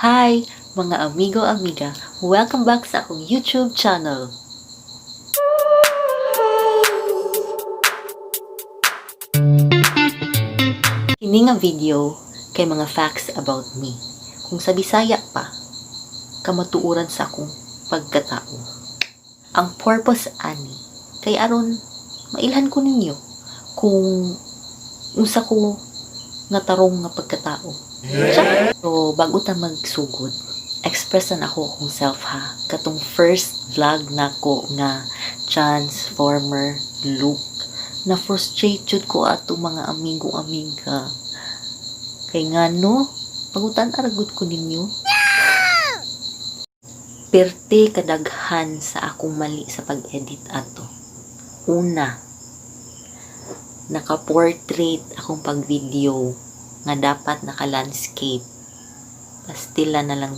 Hi, mga amigo, amiga. Welcome back sa akong YouTube channel. Kini nga video kay mga facts about me. Kung sa Bisaya pa, kamatuoran sa akong pagkatao. Ang purpose ani kay aron mailhan ko ninyo kung unsa ko nga tarong nga pagkatao. Siya. So, bago ta magsugod, express na ako akong self ha. Katong first vlog nako nga transformer look. Na frustrate jud ko ato, mga amigo, amiga. Kay ngano, pangutan aragod ko ninyo. Perte kadaghan sa akong mali sa pag-edit ato. Una, naka-portrait akong pag-video nga dapat naka-landscape. Pastila na lang.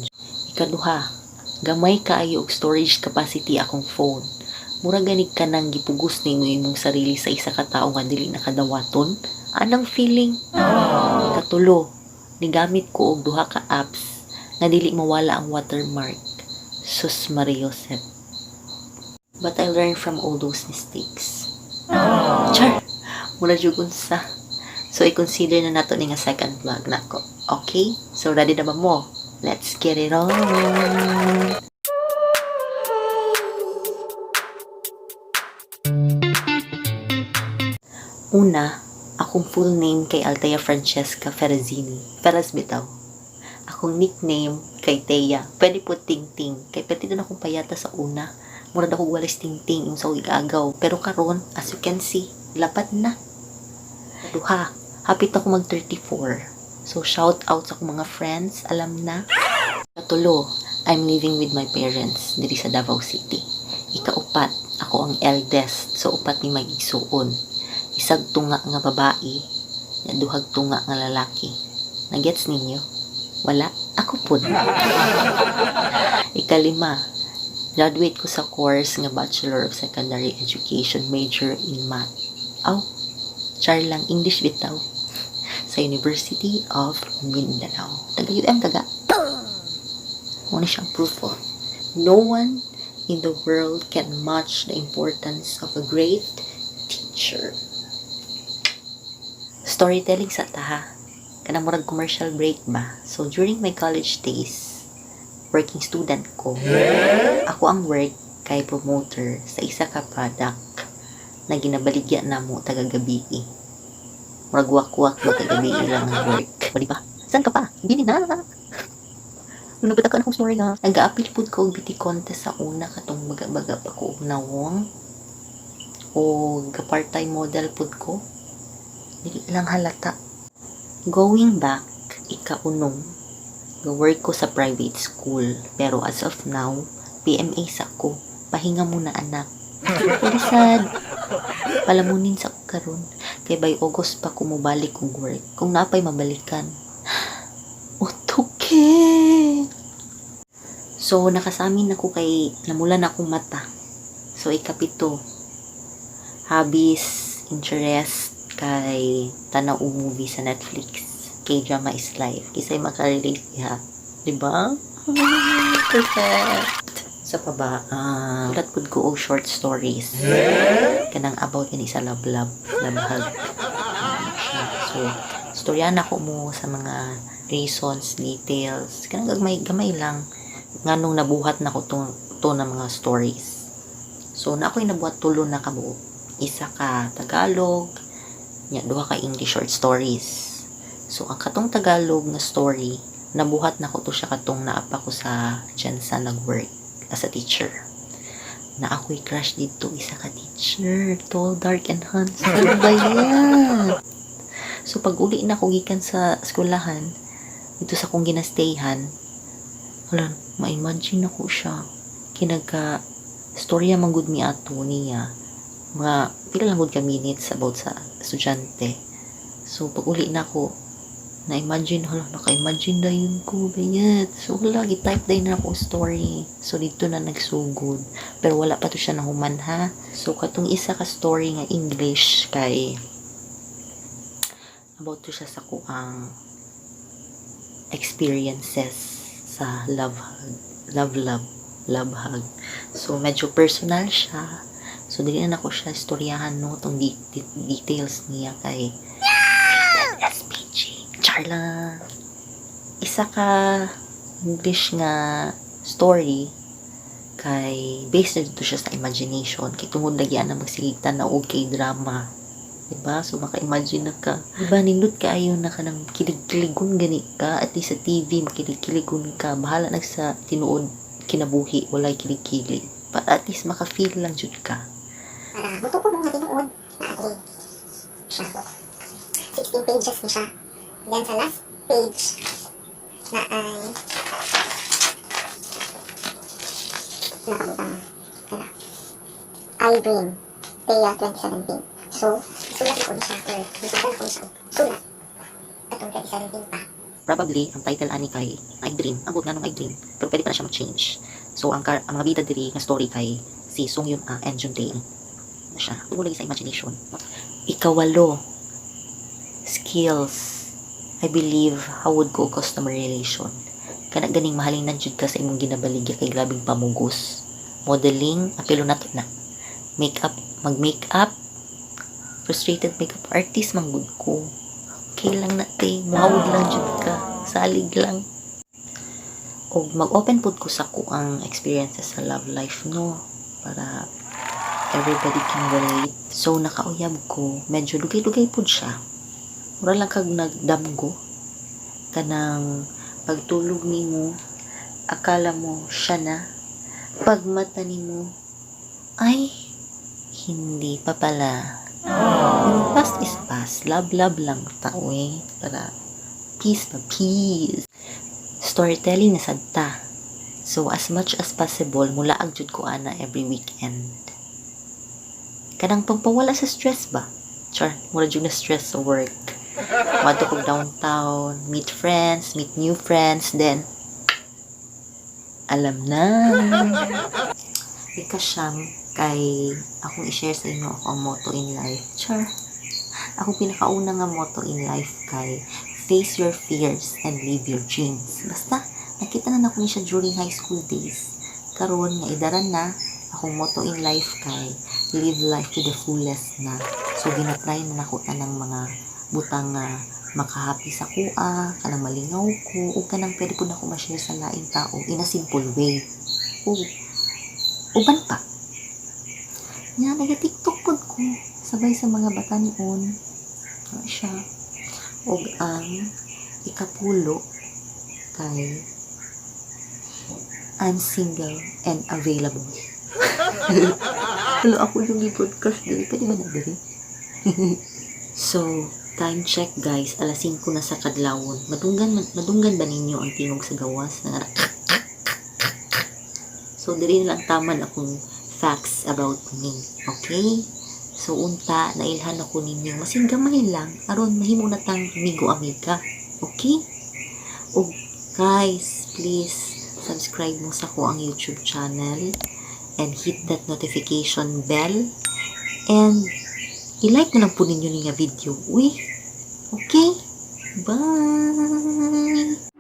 Ikaduha, gamay kaayo og storage capacity akong phone. Mura ganig ka nang gipugos nimo imong sarili sa isa ka tawo nga dili nakadawaton. Anang feeling? Ikatulo, nigamit ko og duha ka apps nga dili mawala ang watermark. Sus Mariosep. But I learned from all those mistakes. Char! Mura jud unsa. So, i-consider na nato ni nga second vlog nako. Okay? So, ready na ba mo? Let's get it on! Una, akong full name kay Althea Francesca Ferrazzini. Ferraz bitaw. Akong nickname kay Thea. Pwede po Ting Ting. Kay pwede din akong payata sa una. Murad ako walis ting ting yung sa igagaw. Pero karon, as you can see, lapad na. Duha, hapit ako mag 34. So shout out sa akong mga friends, alam na. Katulo, I'm living with my parents diri sa Davao City. Ikaupat, ako ang eldest, so upat ni mag-igsuon. Isag tunga nga babae, nya duhag tunga nga lalaki. Nagets ninyo? Wala? Ako pud. Ikalima, graduate ko sa course nga Bachelor of Secondary Education, major in Math. Aw, char lang, English bitaw. Sa University of Mindanao. Taga UM kaga. Muna siyang proof oh. No one in the world can match the importance of a great teacher. Storytelling sa taha. Kanang murag commercial break ba? So during my college days, working student ko. Ako ang work kay promoter sa isa ka product na ginabaligya namo taga gabi. Murag wak-wak ba kagabi lang ang work. O, di ba? Saan ka pa? Hindi na. Nung nagpataka na akong story nga, nag-a-appeal pud ko og beauty contest sa una katong baga-baga pa ko og nawong o ga part-time model pud ko. Dili lang halata. Going back, ikaunong, ga-work ko sa private school. Pero as of now, PMA sa ko. Pahinga muna, anak. Pero sad, palamunin sa ko karon. Kay by August pa ko mobalik og work. Kung napay mabalikan. Utoke! So, nakasamin ako kay namula na akong mata. So, ikapito, hobbies, interest, kay tanaw og movie sa Netflix. K-drama is life. Kisay makarelate diha. Diba? Perfect! Sa pa ba, sulat pud ko og short stories. Kanang about gani sa love love, love hug. Ano siya. So, storyan ako mo sa mga reasons, details. Kanang gamay, gamay lang. Nganong nabuhat na ko to na mga stories. So, na ako'y nabuhat tulo na kabuok. Isa ka Tagalog, nya duha ka English short stories. So, ang katong Tagalog nga story, nabuhat na ko to siya katong naapa ko sa GenSan nag-work as a teacher. Na ako'y crush dito, isa ka teacher. Tall, dark, and handsome ba yan? So, pag uli na ko gikan sa eskwelahan, dito sa akong ginastayhan, wala, ma-imagine ako siya. Kinagka, storya man gud mi ato niya. Mga, pila lang gud ka minutes about sa estudyante. So, pag uli na ako, na-imagine, hala, naka-imagine dayon ko, bayat. So, wala, gi-type dayon na ako story. So, dito na nagsugod. Pero wala pa to siya nahuman, ha? So, katong isa ka story nga English kay about to siya sa kuang experiences. sa love hug, love love, love hug. So medyo personal siya. So dili na nako siya istoryahan, no, tong details niya kay rated SPG. Char lang. Isa ka English nga story kay based na dito siya sa imagination kay tungod lagi ana magsigig tan-aw og K-drama, diba? So maka-imagine na ka, diba? Nindot kaayo na kanang kilig-kiligon gani ka. At least sa TV makilig-kiligon ka, bahala na sa tinuod kinabuhi walay kilig-kilig, but at least maka-feel lang jud ka. Para mutuo mo nga tinuod na agree siya. 16 pages ni siya. Then sa last page na ay nakabutang ano, "I Dream, Thea 2017." So, sulat ko ni siya or nasulat ko siya. Sulat. Atong 2017 pa. Probably ang title ani kay "I Dream". Ambot nganong "I Dream", pero pwede pa na siya mag-change. So ang mga bida diri nga story kay si Song Yun Ah and Jun Tae na siya. Tungod lagi sa imagination. Ikawalo, skills. I believe how would go customer relation, kana ganing mahalinan jud ka sa imong ginabaligya kay grabing pamugos. Modeling, apilo nato na. Makeup, mag makeup, frustrated makeup artist man gud ko. Okay lang na te, muhawod lang jud ka, salig lang. Og mag-open pud ko sa kuang experiences sa love life, no, para everybody can relate. So nakauyab ko, medyo dugay-dugay pud siya. Mura lang kag nagdamgo. Kanang pagtulog nimo, akala mo siya na. Pagmata nimo, ay, hindi pa pala. Pero past is past. Love, love lang tao eh. Para peace pa, peace. Storytelling na sad ta. So, as much as possible, mulaag jud ko ana every weekend. Kanang pampawala sa stress ba? Char, mura jud na stress sa work. Moadto kog downtown, meet friends, meet new friends, then alam na. Ikasyam, kay akong i-share sa inyo ako ang motto in life. Char. Akong pinakauna nga motto in life kay "Face your fears and live your dreams." Basta, nakita na nako ni siya during high school days. Karon nga idaran na, akong motto in life kay "Live life to the fullest" na. So ginatry na nako tanang mga butang nga makahappy sa kuha, kanang malingaw ko, o kanang pwede po nako ma-share sa laing tao in a simple way. O, uban pa. Nga, naga-TikTok pod ko. Sabay sa mga batanon. Ano siya. Og ang ikapulo kay I'm single and available. Hello, ako yung i-broadcast diri. Pwede ba na diri? So, time check guys, alas 5 na sa kadlawon. Madunggan ba ninyo ang tingog sa gawas? Na so, diri na lang taman akong facts about me. Okay? So, unta, nailhan ako ninyo. Masin gamay lang, aron mahimo na tang amigo-amiga. Okay? O, guys, please, subscribe mo sa ko ang YouTube channel and hit that notification bell and i-like na lang po ninyo ni nga video. Uy, okay? Bye!